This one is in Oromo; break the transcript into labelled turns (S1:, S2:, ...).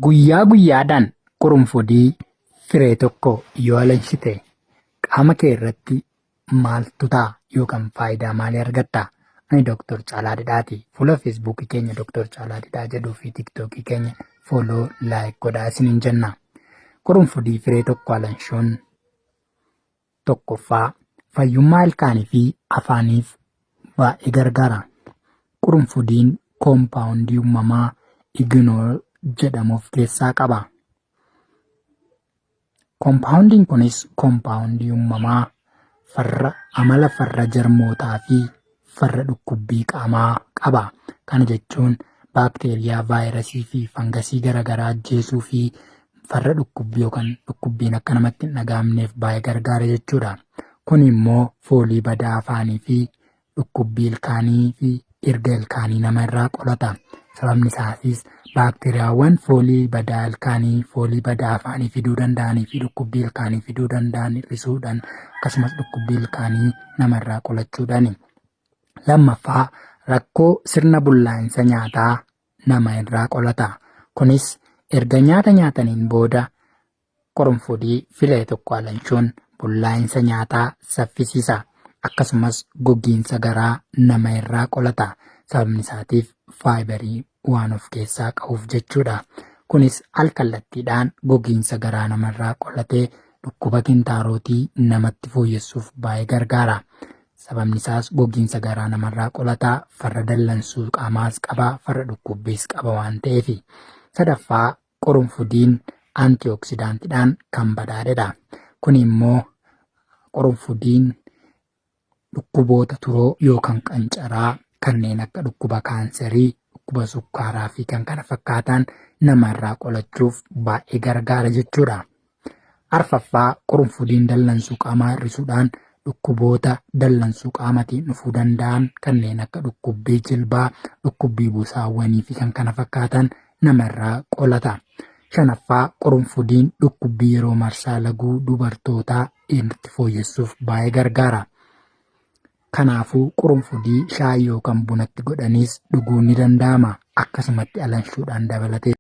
S1: Guyyaa guyyaadhaan qurunfudii firee tokko yoo alanshite qaama kee irratti maaltu ta'a yookaan faayidaa maalii argatta? Ani Dr. Caalaa Didhaati. Fuula Feesbuukii keenya Dr. Caalaa Didhaa jedhuu fi Tiktookii keenya follow like godhaa isiniin jenna. Qurunfudii firee tokko alanshuun Tokkoffaa, fayyummaa ilkaanii fi afaaniif baay'ee gargaara. Qurunfudiin koompaawundii uumamaa iginool jedhamu of keessaa qaba. Koompaawundiin kunis koompaawundii uumamaa farra amala farra jarmootaa fi farra dhukkubbii qaamaa qaba. Kana jechuun baakteeriyaa, vaayirasii fi fangasii garaagaraa ajjeesuu fi farra dhukkubbii yookaan dhukkubbiin akka namatti hin dhaga'amneef baay'ee gargaara jechuudha. Kun immoo foolii badaa afaanii fi dhukkubbii ilkaanii fi erga ilkaanii nama irraa qolata. Sababni isaatis baakteeriyaawwan foolii badaa ilkaanii, foolii badaa afaanii fiduu danda'anii fi dhukkubbii ilkaanii fiduu danda'an hir'isuudhaan akkasumas dhukkubbii ilkaanii nama irraa qolachuudhaani. Lammaffaa, rakkoo sirna bullaa'insa nyaataa nama irraa qolata. Kunis erga nyaata nyaataniin booda qurunfudii filee tokko alanchuun bullaa'insa nyaataa saffisiisa. Akkasumas gogiinsa garaa nama irraa qolata. Sababni isaatiif faayibarii waan of keessaa qabuuf jechuudha. Kunis al kallattiidhaan gogiinsa garaa namarraa qolatee dhukkuba kintaarootii namatti fooyyessuuf baay'ee gargaara. Sababni isaas gogiinsa garaa namarraa qolata, farra dallansuu qaamaas qaba, farra dhukkubbiis qaba waan ta'eefi. Sadaffaa, qurunfudiin antioksidaantiidhaan kan badhaadhedha. Kun immoo qurunfudiin dhukkuboota turoo yookaan qancaraa kanneen akka dhukkuba kaanserii, dhukkuba sukkaaraa fi kan kana fakkaatan namarraa qolachuuf baay'ee gargaara jechuudha. Arfaffaa, qurunfudiin dallansuu qaamaa hir'isuudhaan dhukkuboota dallansuu qaamatiin dhufuu danda'an kanneen akka dhukkubbii jilbaa, dhukkubbii busaawwanii fi kan kana fakkaatan namarraa qolata. Shanaffaa, qurunfudiin dhukkubbii yeroo marsaa laguu dubartootaa irratti fooyyessuuf baay'ee gargaara. Kanaafuu qurunfudii shaayii yookaan bunatti godhaniis dhuguun ni danda'ama. Akkasumatti alanshuudhaan dabalatee.